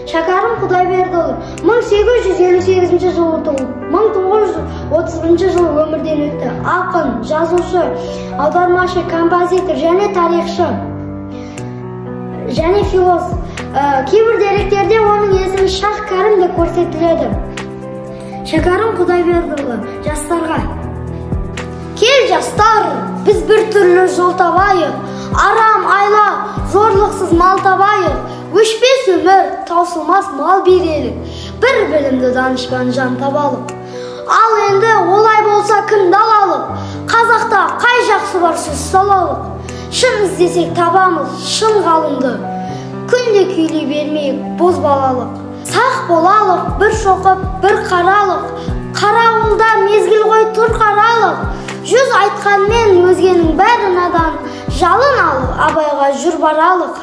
Шәкәрім Құдайбердіұлы 1858 жылы туылып, 1931 жылы өмірден өтті. Ақын, жазушы, аудармашы, композитор және тарихшы, және философ. Кейбір деректерде оның есімі Шах Кәрім деп көрсетіледі. Шәкәрім Құдайбердіұлы жастарға: Кел, жастар, біз бір түрлі жол табайық, арам айла, зорлықсыз мал табайық, өшпес өмір, таусылмас мал берелік, бір білімді данышпан жан табалық. Ал енді олай болса кім далалық? Қазақта қай жақсы бар сөз салалық? Шын іздесек табамыз шын ғалымды, күнде күйлей бермейік бозбалалық. Сақ болалық, бір шоқып, бір қаралық, қарауылда мезгіл ғой тұр қаралық. Жүз айтқанмен өзгенің бәрі надан, жалын алып Абайға жүр баралық.